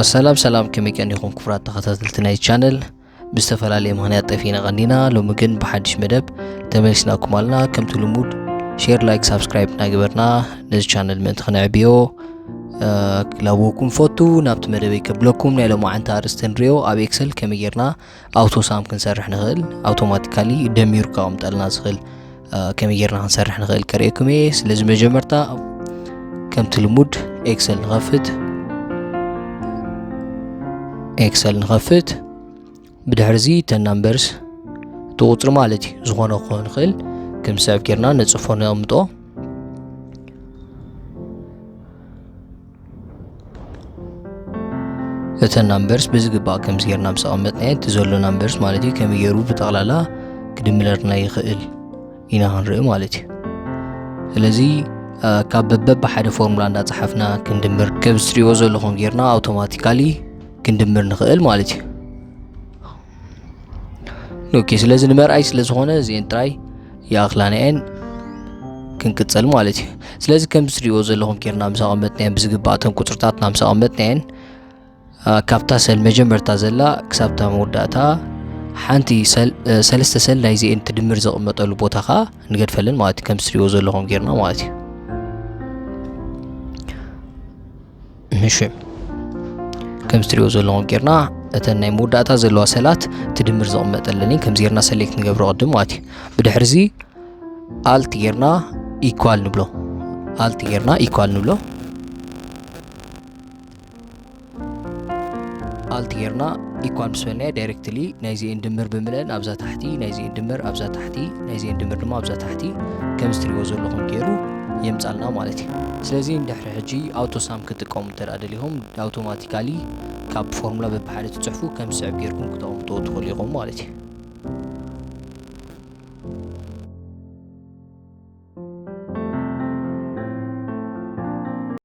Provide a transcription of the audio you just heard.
ሰላም ሰላም፣ ከመይ ቀኒኹም ክቡራት ተኸታተልቲ ናይ ቻነል? ብዝተፈላለየ ምኽንያት ጠፊእና ቀኒና፣ ሎሚ ግን ብሓድሽ መደብ ተመሊስናኩም ኣለና። ከምቲ ልሙድ ሼር፣ ላይክ፣ ሳብስክራይብ እናገበርና ነዚ ቻነል ምእንቲ ክነዕብዮ ላብወኩም ፈቱ። ናብቲ መደበይ ከብለኩም፣ ናይ ሎማዓንቲ ኣርእስቲ ንሪኦ። ኣብ ኤክሰል ከመይ ጌርና ኣውቶ ሳም ክንሰርሕ ንኽእል፣ ኣውቶማቲካሊ ደሚሩ ከቐምጠልና ዝኽእል ከመይ ጌርና ክንሰርሕ ንኽእል ከርእየኩም እየ። ስለዚ መጀመርታ ከምቲ ልሙድ ኤክሰል ንኸፍት። ኤክሰል ንኸፍት። ብድሕርዚ እተን ናምበርስ፣ እቲ ቁፅሪ ማለት እዩ፣ ዝኾነ ክኾን ይኽእል፣ ከም ዝስዕብ ጌርና ነፅፎ ነቐምጦ። እተን ናምበርስ ብዝግባእ ከም ጌርና ምስ ኣቐመጥናዮ፣ እቲ ዘሎ ናምበርስ ማለት እዩ፣ ከመይ ገይሩ ብጠቕላላ ክድምረልና ይኽእል ኢና ክንርኢ ማለት እዩ። ስለዚ ካብ በበብ ሓደ ፎርሙላ እንዳፀሓፍና ክንድምር፣ ከም እትሪእዎ ዘለኹም ጌርና ኣውቶማቲካሊ ክንድምር ንኽእል ማለት እዩ። ኦኬ፣ ስለዚ ንመርኣይ ስለ ዝኾነ እዚኤን ጥራይ ይኣኽላና እየን፣ ክንቅፀል ማለት እዩ። ስለዚ ከም እትሪእዎ ዘለኹም ጌርና ምስ ኣቐመጥናየን፣ ብዝግባእ እተን ቁፅርታትና ምስ ኣቐመጥናየን፣ ካብታ ሰል መጀመርታ ዘላ ክሳብታ መወዳእታ ሓንቲ ሰለስተ ሰል ናይዚኤን ትድምር ዘቕመጠሉ ቦታ ከዓ ንገድፈለን ማለት እዩ። ከም እትሪእዎ ዘለኹም ጌርና ማለት እዩ። ምሽ ከም እትሪእዎ ዘለኹም ጌርና እተን ናይ መወዳእታ ዘለዋ ሰላት ትድምር ዘቕመጠለን እዩ። ከምዚ ጌርና ሰሌክት ንገብሮ ቅድም ማለት እዩ። ብድሕርዚ ኣልት ጌርና ኢኳል ንብሎ። ኣልት ጌርና ኢኳል ንብሎ። ኣልት ጌርና ኢኳል ምስ በልናዮ ዳይሬክትሊ ናይዚኤን ድምር ብምለን ኣብዛ ታሕቲ፣ ናይዚኤን ድምር ኣብዛ ታሕቲ፣ ናይዚኤን ድምር ድማ ኣብዛ ታሕቲ ከም እትሪእዎ ዘለኹም ገይሩ የምጻልና ማለት እዩ። ስለዚ እንድሕሪ ሕጂ ኣውቶ ሳም ክትጥቀሙ እንተ ደኣ ደሊኹም ኣውቶማቲካሊ ካብ ፎርሙላ በብሓደ ትጽሕፉ ከም ዝስዕብ ጌርኩም ክተቐምጥዎ ትኽእሉ ኢኹም ማለት እዩ።